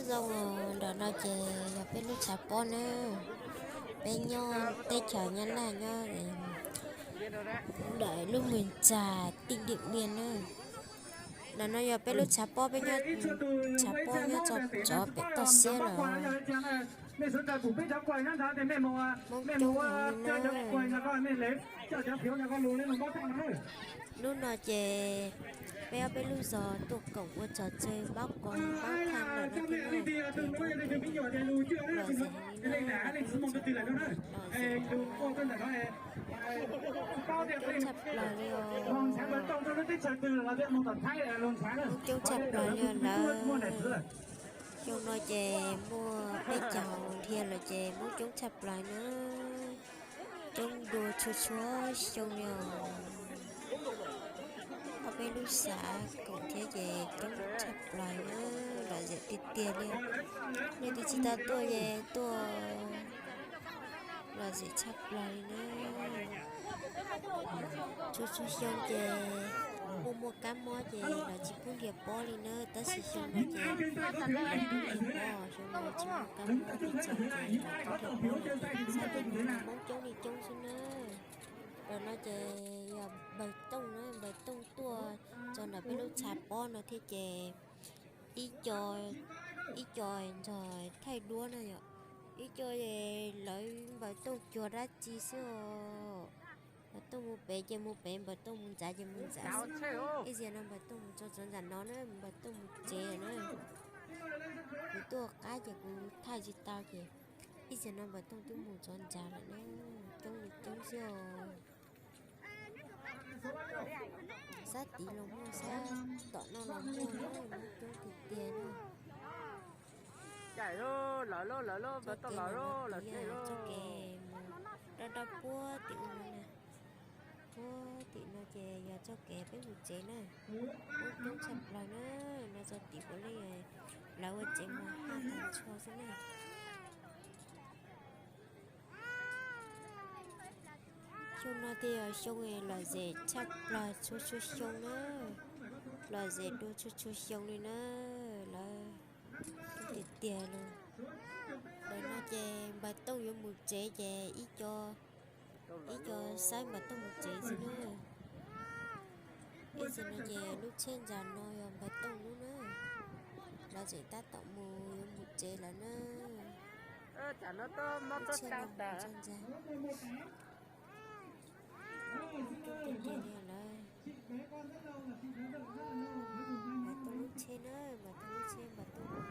Zoo, ntawm no ces yog peb lub tshav pob na, peb nyob teb chaws Nyab Laj nyob ntawm lub moos tsag tij Diam Diam na. Ntawm no yog peb lub tshav pob, peb nyob tshav pob nyob tso tsov pem toj siab los. Hmoob coob heev li na. Hnub no ces peb ob peb lub zos tuaj koom ua trò chơi pab qos pab thaj lawm no thiab na. Lom zem heev li na, lom zem, coob tshaj plaws li os. Hmoob coob tshaj plaws li os lawv. Xyoo no ces muaj peb caug dhia lawm ces Hmoob coob tshaj plaws na. Coob dua txhua txhua xyoo li os. Ob peb lub xav koom thiab ces coob tshaj plaws na, lom zem tiag tiag li. Nej twb tsis tau tuaj ces tuaj, lom zem tshaj plaws li na. Txhua txhua xyoo ces muaj muaj kab mob ces lawv tsis pub nrhiav pob li na, tab sis xyoo no ces lawv pub nrhiav pob, xyoo no tsis muaj kab mob pes tsawg ces lawv pub nrhiav pob li. Xav tias kuv tus Hmoob coob li coob xwb na. Ntawm no ces yog npawg Tooj na, npawg Tooj tuaj txog ntawm peb lub tshav pob no thiab ces ib co, ib co nrog thaij duab na yom, ib co lawv npawg Tooj cuag dab tsi xwb os. Npawg Tooj mus pem ces mus pem, npawg Tooj mus ntxav ces mus ntxav xwb. Ib zaug no npawg Tooj mus txog txog ntawm no na, npawg Tooj mus tsev lawm na. Kuv tuaj qab ces kuv thaij tsis tau ces ib zaug no npawg Tooj twb mus txog ntawm lawm na. Coob li coob xwb os. Sab tid los muaj, sab tom no los muaj, Hmoob coob tiag tiag na. Txoj kev ntawm no tid yog txoj kev mus dawb dawb puag tim ub no na. Puag tim no ces yog txoj kev peb mus tsev na. Hmoob coob tshaj plaws na, no txog tim puav leej lawv ua tsev mus haj tag nrho xwb na. Xyoo no thiaj yog xyoo lom zem tshaj plaws txhua txhua xyoo na, lom zem dua txhua txhua xyoo li na, lawv tiag tiag li. Ntawm no ces npawg Tooj yuav mus tsev ces ib co, ib co saib npawg Tooj mus tsev xwb na. Ib zaug no ces lub tsheb ntsa no yog npawg Tooj lub na, lawv tseem tab tom mus yuav mus tsev lawm na. Lub tsheb no mus txog ntsa. Coob tiag tiag li lawm. Npawg Tooj lub tsheb na, npawg Tooj lub tsheb, npawg Tooj mus